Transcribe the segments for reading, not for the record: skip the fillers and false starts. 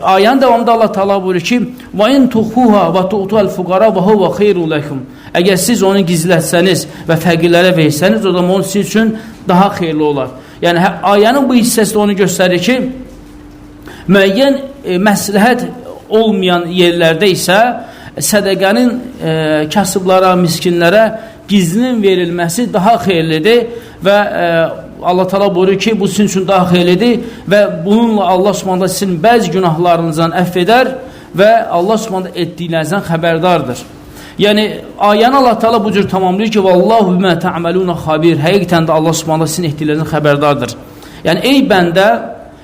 Ayənin davamında Allah Teala buyurur ki: "Və in tuxfuha və tu'tu'al fuqara və huve xeyrun lekum." Əgər siz onu gizlətsəniz və fəqirlərə versəniz, o zaman sizin üçün daha xeyirli olar. Yəni ayənin bu hissəsi də onu göstərir ki, müəyyən məsləhət olmayan yerlərdə isə sədəqənin kasıblara, miskinlərə gizlin verilməsi daha xeyirlidir və Allah Teala buyurur ki, bu sizin üçün daha xeyirlidir və bununla Allah Subhanahu sizin bəzi günahlarınızdan əfv edər və Allah Subhanahu etdiklərinizdən xəbərdardır. Yəni ayəni Allah Teala bu cür tamamlayır ki, vallahu bima ta'maluna xabir. Həqiqətən də Allah Subhanahu sizin etdiklərinizdən xəbərdardır. Yəni ey bəndə,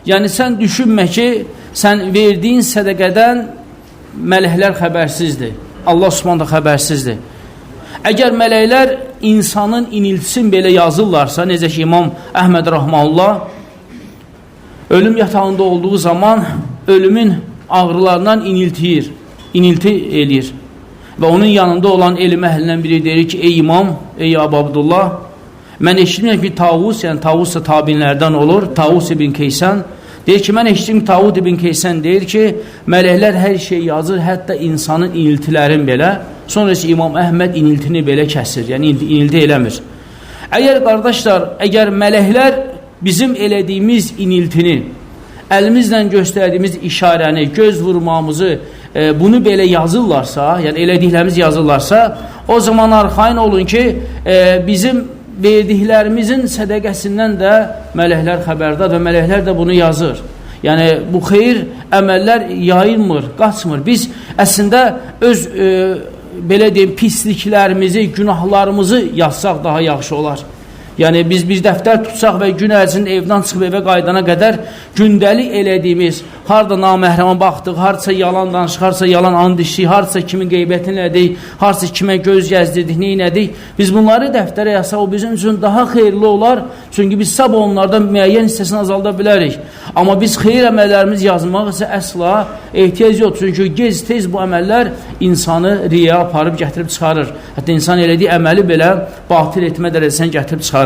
yəni sən düşünmə ki, sən verdiyin sədəqədən mələklər xəbərsizdir. Allah Subhanahu xəbərsizdir. Əgər mələklər insanın iniltisini belə yazırlarsa, necə ki İmam Əhməd Rəhməlullah ölüm yatağında olduğu zaman ölümün ağrılarından iniltiyir, inilti eləyir. Və onun yanında olan elm əhlindən biri deyir ki, ey imam, ey Əbu Abdullah, mən eşitmişəm ki, Tavus, yəni Tavus da tabinlərdən olur, Tavus ibn Keysən, deyir ki, mən eşitdim ki, Tavud ibn Keysən deyir ki, mələklər hər şey yazır, hətta insanın iniltilərin belə. Sonra isə İmam Əhməd iniltini belə kəsir, yəni inilti eləmir. Əgər qardaşlar, əgər mələklər bizim elədiyimiz iniltini, əlimizlə göstərdiyimiz işarəni, göz vurmamızı, bunu belə yazırlarsa, yəni elədiklərimizi yazırlarsa, o zaman arxayın olun ki, bizim verdiklərimizin sədəqəsindən də mələklər xəbərdar və mələklər də bunu yazır. Yəni bu xeyir əməllər yayılmır, qaçmır. Biz əslində öz belə deyim, pisliklərimizi, günahlarımızı yazsaq daha yaxşı olar. Yəni biz bir dəftər tutsaq və gün ərzində evdən çıxıb evə qayıdana qədər gündəlik elədiyimiz, harda naməhrəmə baxdıq, hardasa yalan danışıq, hardasa yalan and içdik, hardasa kimin qeybətini elədik, hardasa kimə göz gəzdirdik, nə elədik, biz bunları dəftərə yazsaq, o bizim üçün daha xeyirli olar. Çünki biz sabah onlardan müəyyən hissəsini azalda bilərik. Amma biz xeyir əməllərimizi yazmaq isə əsla ehtiyac yox. Çünki gec-tez bu əməllər insanı riya aparıb gətirib çıxarır. Hətta insan elədiyi əməli belə batil etmə dərəcəsinə gətirib çıxarır.